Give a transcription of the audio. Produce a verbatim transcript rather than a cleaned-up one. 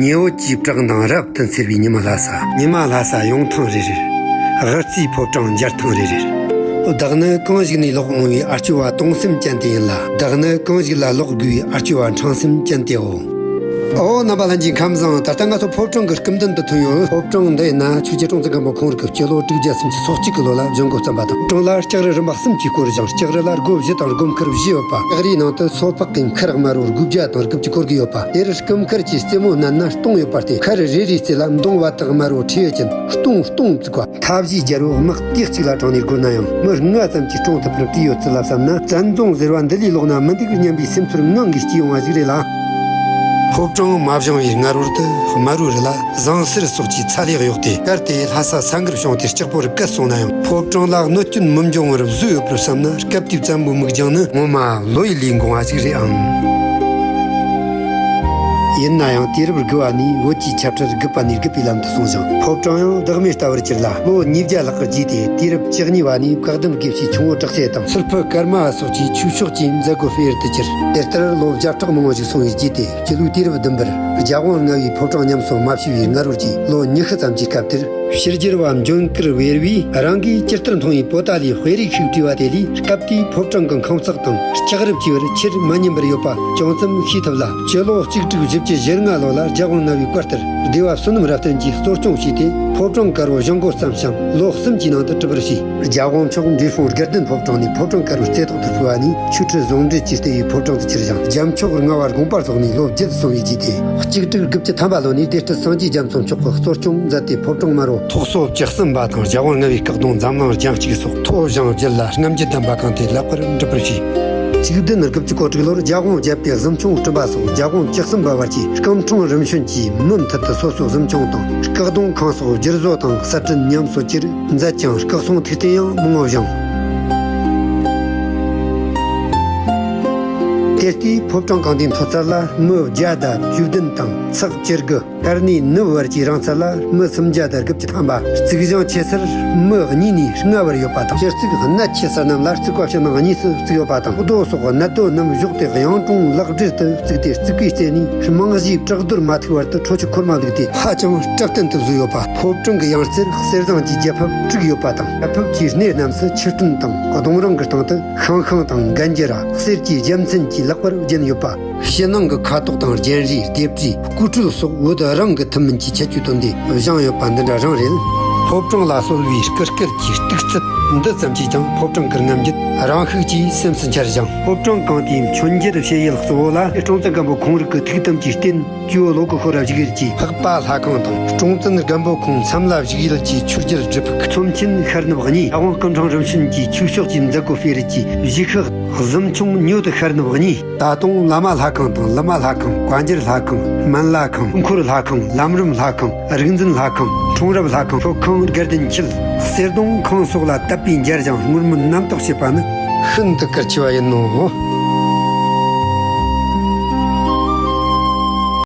ཉི་འོད་ཀྱི་བྲག་འདིང་རབ་ཏུ་འཚེར་བའི་ཉི་མ་ལྷ་ས། ཉི་མ་ལྷ་ས་ཡོང་ཐེངས་རེ་རེར། དབུ་རྩེའི་ཕོ་བྲང་མཇལ་ཐེངས་རེ་རེར། བདག་ནི་གང་ཞིག་ནས་ལོག་འོང་བའི་ཨ་ལྕེ་བ་སྟོང་སེམས་ཅན་དེ་ཡིན་ལ། བདག་ནི་གང་ཞིག་ལ་ལོག་དགོས་པའི་ཨ་ལྕེ་བ་འཕྲེང་སེམས་ཅན་དེའོ། ཨོ། རྣམ་པ་ལྷན་རྒྱས་ཁམས་བཟང་། ད་ལྟ་ང་ཚོ་ཕོ་བྲང་གི་སྐུ་མདུན་དུ་ཐོན་ཡོད། ཕོ་བྲང་འདི་ཡིན་ན་ཆོས་རྒྱལ་སྲོང་བཙན་སྒམ་པོ་ཁོང་རང་གི་སྤྱི་ལོ་དྲུག་བརྒྱ་སུམ་ཅུ་སོ་གཅིག་གི་ལོ་ལ་བཞེངས་འགོ་བརྩམས་པ་དང་། ཕོ་བྲང་ལ་ལྕགས་རི་རིམ་པ་གསུམ་གྱིས་བསྐོར་ཞིང་། ལྕགས་རི་ལ་སྒོ་བཞི་དང་སྒོ་མཁར་བཞི་ཡོད་པ། ལྕགས་རིའི་ནང་དུ་སོ་ཕག་གི་མཁར་དམར་བོ་དགུ་བརྒྱ་དང་དགུ་བཅུ་སྐོར་གྱི་ཡོད་པ། དེར་སྐུ་མཁར་གྱི་རྩེ་མོ་བསྣན་ན་སྟོང་ཡོད་པ་སྟེ། མཁར་རེ་རེའི་རྩེ་ལ་མདུང་བ་དག་དམར་བོ་ཁྲི་ཡོད་ཅན་སྟོང་སྟོང་བཙུགས་པ། མཐའ་བཞིའི་རྒྱལ་པོ་དམག་སྡེ་གཅིག་ལ་དྲངས་ནས་བསྒོར་ན་ཡང་མི་ལྔ་ཙམ་གྱིས་བཀྲོངས་ཐུབ་པར་བྲིས་ཡོད་ཚུལ་ལ་བསམ་ན། བཙན་རྫོང་ཟེར་བ་འདི་ལས་ལོག་ན་མི་འདུག་སྙམ་པའི་སེམས་ཚོར་ངང་གིས་སྐྱེ་ཡོང་བ་ཞིག་རེད་ལ། ཕོ་བྲང་མ་བཞེངས་པའི་སྔ་རོལ་དུ་དམར་བོའི་རི་ལ་ཟངས་གསེར་སོགས་ཀྱི་ཚལ་གཡོགས་ཏེ། གལ་ཏེ་ལྷ་ས་ས་འགུལ་བྱུང་སྟེ་ལྕགས་པོ་རུ་བརྒལ་སོང་ན་ཡང་ཕོ་བྲང་ལ་གནོད་སྐྱོན་མི་འབྱུང་བར་བཟོས་ཡོད་པར་བསམ་ན། སྐབས་དེའི་བཙན་པོའི་མིག་རྒྱང་ནི་ངོ་མ་བློ་ཡི་ལས་འགོངས་པ་ཞིག་རེད་ཨང་། ཡིན་ན་ཡང་དུས་རབས་དགུ་བ་ནས་བོད་ཀྱི་ཆབ་སྲིད་རྒུད་པ་ནས་རྒུད་པའི་ལམ་དུ་སོང་ཞིང་། ཕོ་བྲང་ཡང་བདག་མེད་ལྟ་བུར་གྱུར་ལ། ལོ་ཉིས་བརྒྱ་ལྷག་གི་རྗེས་ཏེ་དུས་རབས་བཅུ་གཉིས་པ་ནས་བཀའ་གདམས་དགེ་བཤེས་ཆུང་བོ་གྲགས་ཚེ་དང་། སིལ་བུ་ཀརྨ་པ་སོགས་ཀྱིས་ཆོས་ཕྱོགས་ཀྱི་མཛད་སྒོ་སྤེལ་བར་དུ་གྱུར། དེ་ལྟར་ལོ་བརྒྱ་ཕྲག་མང་བོ་ཞིག་སོང་བའི་རྗེས་ཏེ། སྤྱི་ལོའི་དུས་རབས་བདུན་པར་རྒྱལ་དབང་ལྔ་པའི་ཕོ་བྲང་ཉམས་གསོ་མ་བྱས་པའི་སྔ་རོལ་གྱི་ལོ་ཉི་ཤུ་ཙམ་གྱི་སྐབས་དེར། ཕྱི་རྒྱལ་བ་འཇོན་ཀུར་ཝེར་བས་རང་གིས་ཇི་ལྟར་མཐོང་བའི་པོ་ཏཱ་ལའི་དཔེ་རིས་ཤིག་བྲིས་པ་དེ་ལས། སྐབས་དེའི་ཕོ་བྲང་གི་ཁང་བརྩེགས་དང་ལྕགས་རི་བཅས་པར་ཆེར་མ་ཉམས་པར་ཡོད་པ་ཅུང་ཙམ་ཤེས་ཐུབ་ལ། སྤྱི་ལོ་གཅིག་དྲུག་བཞི་བཅུ་ཞེ་ལྔ་ལོ་ལ་རྒྱལ་དབང་ལྔ་པའི་བཀའ་ལྟར་སྡེ་བ་བསོད་ནམས་རབ་བརྟན་གྱིས་གཙོ་སྐྱོང་བྱས་ཏེ། ཕོ་བྲང་དཀར་པོ་བཞེངས་འགོ་བརྩམས་ཤིང་། ལོ་གསུམ་གྱི་ནང་དུ་གྲུབ་པར་བྱས། རྒྱལ་དབང་མཆོག་འབྲས་སྤུངས་དགེ་ལྡན་ཕོ་བྲང་ནས་ཕོ་བྲང་དཀར་པོའི་རྩེ་ཐོག་ཏུ་ཕུལ་བ་ནས། ཆོས་ཁྲི་ཟུང་འབྲེལ་གྱིས་བརྟེན་པའི་ཕོ་བྲང་དུ་གྱུར་ཞིང་། རྒྱལ་མཆོག་ལྔ་པ་དགོངས་པ་རྫོགས་ནས་ལོ་བརྒྱད་སོང་བའི་རྗེས་ཏེ། གཅིག་དྲུག་དགུ་བཅུ་ཐམ་པ་ལོ་ནས་སྡེ་སྲིད་སངས་རྒྱས་རྒྱ་མཚོ་མཆོག་གིས་གཙོ་སྐྱོང་མཛད་དེ། ཕོ་བྲང་དམར་པོ་ཐོག་སོ་བཅུ་གསུམ་པ་དང་རྒྱལ་དབང་ལྔ་པའི་སྐུ་གདུང་འཛམ་གླིང་རྒྱང་གཅིག་སོགས་ཐོ་བཞེངས་བརྒྱུད་ལ་རྔམ་བརྗིད་ལྡན་པ་གང་དེ་ལེགས་པར་འགྲུབ་པར་བྱས། གཅིག་བདུན་དགུ་བཅུ་གོ་དྲུག་ལོར་རྒྱལ་དབང་བརྒྱད་པའི་གཟིམ་ཆུང་སྤྲུལ་པ་སོགས་རྒྱལ་དབང་བཅུ་གསུམ་པ་བར་གྱི་སྐུ་འཕྲེང་རིམ་བྱོན་གྱིས་མུ་མཐུད་དུ་སོ་སོའི་གཟིམ་ཆུང་དང་། སྐུ་གདུང་ཁང་སོགས་བསྒྱུར་བཟོ་དང་གསར་སྐྲུན་ཉམས་གསོ་བཅས་མཛད་ཅིང་། སྐུ་གསུང་ཐུགས་རྟེན་ཡང་མང་བོ་བཞེངས། དེ་ལྟའི་ཕོ་བྲང་གང་དེའི་མཐོ་ཚད་ལ་མི་བརྒྱ་དང་བཅུ་བདུན་དང་ཚེག་བཅུ་དགུ། དཀར་ནས་ནུབ་བར་གྱི་རིང་ཚད་ལ་མི་སུམ་བརྒྱ་དང་དགུ་བཅུ་ཐམ་པ། གཙིགས་བཞེངས་ཆེ་སར་མི་གཉིས་ནས་ལྔ་བར་ཡོད་པ་དང་། སྤྱི་གཙུག་གནད་ཆེ་ས་རྣམས་ལ་རྩིག་པ་ཕྱི་ནང་གཉིས་སུ་བརྩིགས་ཡོད་པ་དང་། རྡོ་སོགས་གནད་དོ་རྣམས་གཞོགས་ཏེ་གཡུང་དྲུང་ལག་སྦྲེལ་དུ་བརྩིགས་ཏེ། རྩིག་པའི་རྩེ་ནས་རྨང་གཞིའི་བྲག་རྡོར་མ་ཐུག་བར་དུ་ཁྲོ་ཆུ་འཁོར་མ་བླུགས་ཏེ་ཧ་ཅང་སྲ་བརྟན་དུ་བཟོས་ཡོད་པ། ཕོ་བྲང་གི་ཡང་རྩེར་གསེར་ཟངས་ཀྱི་རྒྱ་ཕིབས་དྲུག་ཡོད་པ་དང་། རྒྱ་ཕིབས་ཀྱི་སྣེ་རྣམས་སུ་ཆུ་སྲིན་དང་གདོང་རིང་གི་སྟེང་དུ་ཤང་ཤང་དང་གན་རྒྱུ་ར། གསེར་གྱི་རྒྱལ་མཚན་གྱིས་ལེགས་པར་བརྒྱན་ཡོད་པ། ཕྱི་ནང་གི་ཁ་དོག་དང་རྒྱན་རིས་ལྡེབས་རིས་སྐུ་ཁྲུས་སོགས་བོད་རང་གི་ཐུན་མིན་གྱི་ཁྱད་ཆོས་བཏོན་ཏེ་བཞེངས་ཡོད་པ་འདི་འདྲ་རང་རེད། ཕོ་བྲང་ལ་གསོལ་བའི་སྐུ་སྐལ་གྱི་གཏུག་ཚད་འདི་ཙམ་གྱིས་ཀྱང་ཕོ་བྲང་གི་རྔམ་བརྗིད་རང་ཤུགས་ཀྱིས་སེམས་སུ་འཆར་ཞིང་། ཕོ་བྲང་གང་དེའི་མཆོད་མཇལ་བྱེད་ཡུལ་གཙོ་བོ་ལ་སྲོང་བཙན་སྒམ་པོ་ཁོང་རང་གི་ཐུགས་དམ་གྱི་རྟེན་ཇོ་བོ་ལོ་ཀི་ཤྭ་ར་བཞུགས་ཡུལ་གྱི་འཕགས་པ་ལྷ་ཁང་དང་། སྲོང་བཙན་སྒམ་པོ་ཁོང་མཚམས་ལ་བཞུགས་ཡུལ་གྱི་ཆོས་རྒྱལ་སྒྲུབ་ཕུག། ཚོམས་ཆེན་ཤར་ནུབ་གཉིས། རྒྱལ་དབང་སྐུ་འཕྲེང་རིམ་བྱོན་གྱི་ཆོས་ཕྱོགས་ཀྱི་མཛད་སྒོ་སྤེལ་ཡུལ་གྱི་གཞིས་ཤག་གཟིམ་ཆུང་ཉོ་དུ་ཤར་ནུབ་གཉིས། ད་དུང་བླ་མ་ལྷ་ཁང་དང་། ལི་མ་ལྷ་ཁང་། བཀའ་འགྱུར་ལྷ་ཁང་། སྨན་བླ་ཁང་། འཁོར་ལྷ་ཁང་། ལམ་རིམ་ལྷ་ཁང་། རིག་འཛིན་ལྷ་ཁང་། ཁྲོང་རབ་ལྷ་ཁང་། མཆོད་ཁང་དགའ་ལྡན་ཁྱིལ། གསེར་སྡོང་ཁང་སོགས་ལ་དད་པས་མཇལ་ཞིང་བསྔོ་སྨོན་རྣམ་དག་བྱེད་པ་ནི་ཤིན་ཏུ་གལ་ཆེ་བ་ཡིན་ནོ།